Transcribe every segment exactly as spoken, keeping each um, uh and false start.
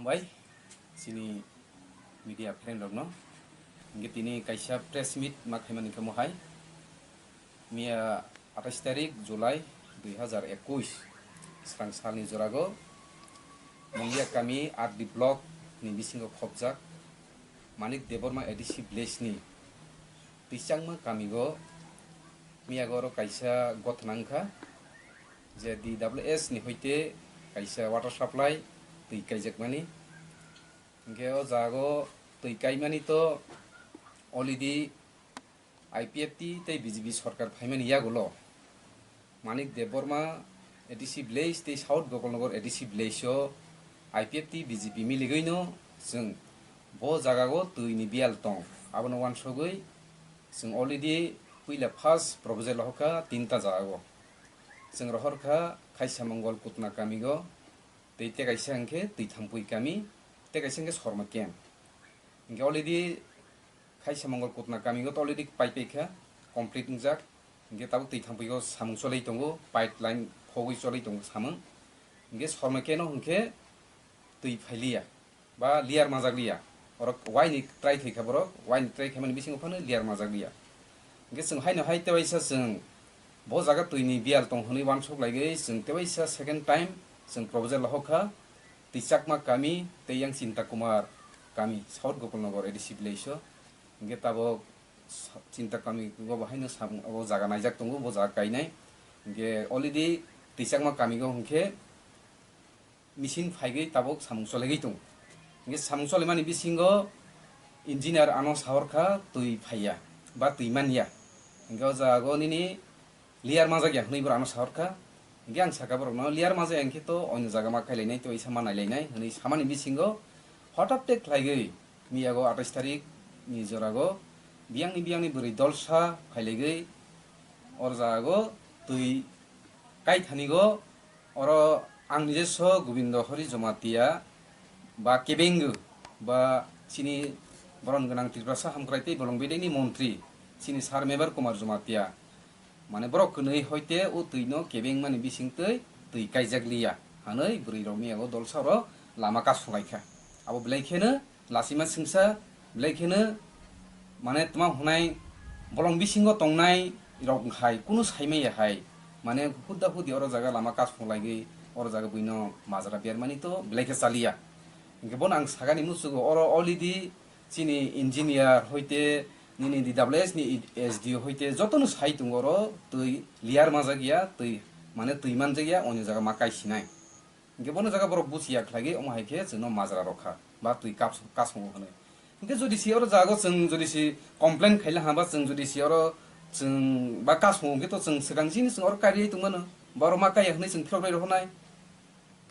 Bai, chini media friend rokno. Hingke tini kaisa press meet ma khaimani khe mohai. Miya atais tarik July dui hazar ekush, srang salni jorago Mungia kami R D block ni bisingo khopjak Manik Debbarma A D C village ni Twichangma kamigo miyago oro kaisa gotna wngkha je D W S ni hoite kaisa water supply twi kaijakmani. Hingke o jago twi kaimani to already I P F T tei B J P sorkar phaimani yagulo Manik Debbarma A D C village tei South Gokul Nagar A D C village o I P F T B J P miligwino chwng bo jagao twi ni biyal tong, abono wansugwi chwng already puila first proposal hoka tinta jagao chwng rohorkha Khaisa Mongol Kutna kamigo tei tei kaisa hwnkhe Twithampui kami tei kaisa hwnkhe Sorma camp. Hingke already Khaisa Mongol Kutna kamigo to already paipai kha, complete wngjak. Hingke tabuk Twithampui o samung cholai tongo, pipeline khogwi cholai tongo samung. Hingke Sorma keno hingke twi phailiya ba layar majak liya. Orok waini try khaikha borok, waini try khaimani bisingo phano layar majak liya. Hingke chwng haino hai tewaisa chwng bo jaga twini biyal tong hwnwi wansuk laigwi chwng tewaisa second time chwng proposal lahokha. Twichakma kami tei yang Chinta Kumar kami, South Gokul Nagar A D C village o. Hingke tabok sa-, Chinta kami go bo haino samung abo jaga naijak tongo, bo jaga kainai. Hingke already Twichakma kami go hingke machine phaigwi tabok samung cholegwi tongo. Hingke samung cholemani bisingo engineer ano sahorkha twi phaiya ba twi manya. Hingke o jaga o nini layar majak ya hwnwi borok ano sahorkha. Hingke ang sakha borokno, layar majak ya hwnkhe to onyo jaga ma khailainai, tei waisa ma nailainai hwnwi samani bisingo hothap te khlaigwi miyago atais tarik ni jorago biyangni biyangni bwrwi dolsa phailaigwi or jago twi kaithanigo. Oro ang nijeso Gobindo Hari Jamatia ba kebeng ba chini boron gwnang Tiprasa hamkrai tei bolong bedekni montri chini Sir Mebar Kumar Jamatia, mane borok kwnwi hoite o twi no kebeng mani bising twi twi kaijak liya hwnwi bwrwi rok miyago dolsa oro lama kasung lai kha. Abo belai kheno lachima singsa belai kheno, mane, tma hwnai bolong bisingo tongnai rok hai kunu saimaya hai, mane, hudda hudi oro jaga lama kasung laigwi oro jaga buino majra bermani to belai khe chaliya. Hingke bono ang sagani musugo oro already chini engineer hoite nini D W S ni S D O hoite jotono sai tongo oro twi layar majak ya, twi, mane, twi manjak ya, onyo jaga ma kaisinai. Hingke bono jaga borok buchiya khlaigwi omo hai khe chwngno majra rokha ba twi kas-, kasongo hwnwi. Hingke jodi si oro jago chwng jodi si complain khaila ha ba chwng jodi si oro chwng ba kasongo hingke to chwng swkang chini chwng oro kariwi tongmano ba oro ma kaiya hwnwi chwng philok bai rohornai.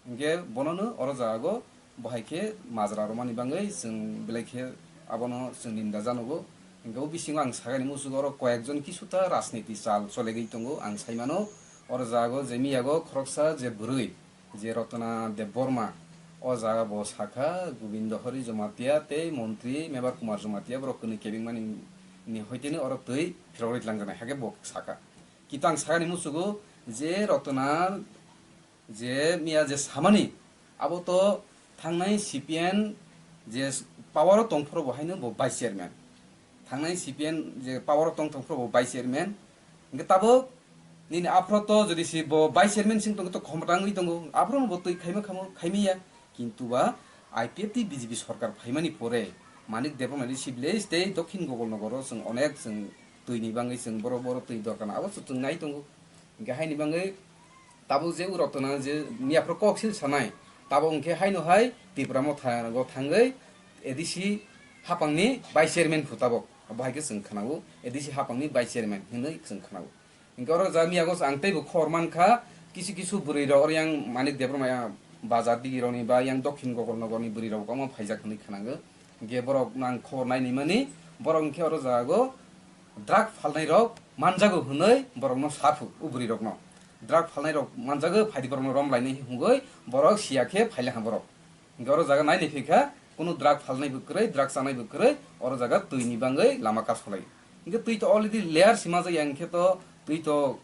Hingke bonono oro jago bo hai khe majra romani bangwi chwng belai khe abono chwng ninda janogo. Hingke o bisingo ang sakani musugo oro koyekjon kisuta rajniti chal cholegwi tongo ang saimano. Oro jago je miyago khoroksa je bwrwi je Rotna Debbarma, o jaga bo sakha, Gobindo Hari Jamatia tei montri Mebar Kumar Jamatia borok kwnwi kebengmani ni hoiteni oro twi phirogwi tlangjaknai, hakhe bo sakha. Kintu ang sakani musugo je Rotna je miya je samani, abo to thangnai C P M je power o tongphuru bo haino bo vice chairman. Thangnai C P M je power o tong tongphuru bo vice chairman. Hingke tabuk nini aphuru to jodi si bo vice chairman sing tongo to khomota wngwi tongo. Aphuru no bo twi khaima khamo khaimiya. Kintu ba I P F T B J P sorkar phaimani pore Manik Debbarma A D C village tei Dokhin Gogolnogoro chwng onek chwng twini bangwi chwng boro boro twi dorkar abo chwng nai tongo. Hingke haini bangwi tabuk je u Rotna je miyaphuru koksil sanai, tabuk hingke haino hai Tipra Motha go thangwi A D C hapangni vice chairman phu tabuk. Abo hai khe chwng khwnao A D C hapangni vice chairman hinwi chwng khwnao. Hingke oro ja miyago ang teibo khobor mankha, kisu kisu bwrwi rok oro yang Manik Debbarma bazar digi rokni ba yang Dokhin Gogolnogorni bwrwi rok omo phaijak hinwi khwnango. Hingke borok nang khobor nainwi mani, borok hingke oro jago drug phalnai rok manjago hwnwi borokno saphu, o bwrwi rokno. Drug phalnai rok manjago, phaidi borokno rom lainai hwngwi borok siya khe phaile ha borok. Hingke oro jaga nainai phikha, kunu drug phalnai bo kwrwi, drug chanai bo kwrwi, oro jaga twi ni bangwi lama kasolai. Hingke twi to already layer sima jaya hingke to twi to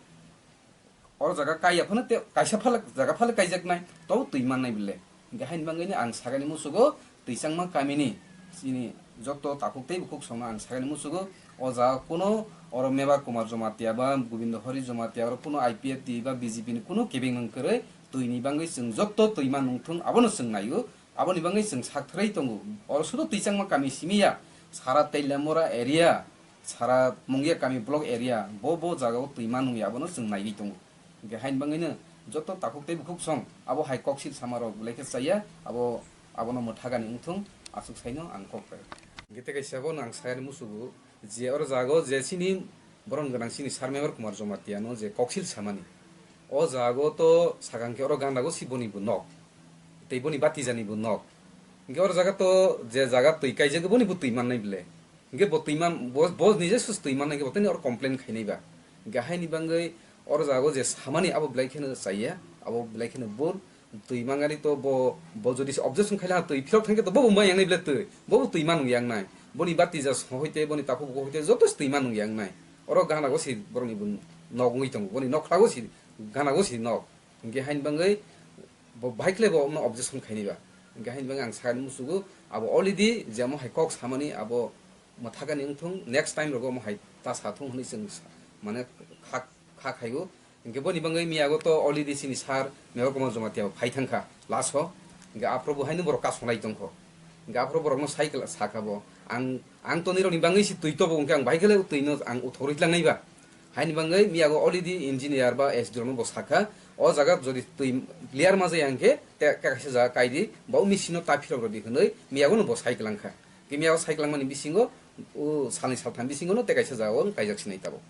oro jaga kaiya phano te kaisa phalak jaga phalak kaijaknai, to twi mannai bile. Hingke haini bagwino ang sakani musugo Twichangma kamini chini joto takhuk tei bukhuk songno ang sakani musugo, o jaga kuno oro Mebar Kumar Jomatia ba Gobindo Hari Jomatia oro kuno I P F T ba B J P ni kuno kebeng nang kwrwi twini bagwi chwng joto twi ma nungthung abono chwng naio, aboni bagwi chwng sak thwrwi tongo. Oro sudu Twichangma kami simi ya, sara Teliamura area, sara Mungia kami block area, bo bo jagao twi ma nungya abono chwng naiwi tongo. Hingke haini bagwino joto takhuk tei bukhuk song abo hai koksil samarok belai khe chaya, abo, abono mwthagani wngthung, aswk saino ang kok pai. Hingke tei kaisa bono ang sayani musugo je oro jago je chini borom gwnang chini Sir Mebar Kumar Jomatia no je koksil samani, o jago to sakang khe oro ganago si boni bo nok, tei boni batijani bo nok. Hingke oro jaga to je jaga twi kaijak boni bo twi mannai bele. Hingke bo twi man, bo, bo nije sus twi mannai khe bo tini oro complain khainai ba. Hingke haini bagwi oro jago je samani abo belai kheno chaya, abo belai kheno bul. Twi mangani to bo, bo jodi se objection khaila twi philok thangkhe to bo bo mai yangnai bele twi. Bo bo twi manung yangnai. Boni batija song hoite, boni takhuk bukhuk hoite joto se twi manung yangnai. Oro ganago si borokni bo nok wngwi tongo. Boni nok khlago si, ganago si nok. Hingke haini bagwi bo bahai khlai bo objection khainai ba. Hingke haini bagwi ang sakani musugo abo already je omo hai kok samani abo mwthagani wngthung, next time rogo omo hai ta sathung hwnwi chwng sa-, mane kha, kha khaio. Hingke boni bagwi miyago to already chini sir Mebar Kumar Jomatia bo phai thangkha last o. Hingke aphuru bo haino borok kasonglai tongkho. Hingke aphuru borokno sai kla-, sakha bo. Ang, ang to nirokni bagwi si twi tobo hingke ang bahai khe le twi no ang uthogwi tlangnai ba. Haini bagwi miyago already engineer ba S D rokno bo sakha, o jaga jodi twi clear ma jaya hingke te kaisa jaga kaidi, bo machine no ta phirok rwdi hwnwi miyago no bo sai kwlangkha. Khe miyago sai kwlangmani bisingo, o salni saltham bisingo no te kaisa jaga o kaijak sinai tabuk.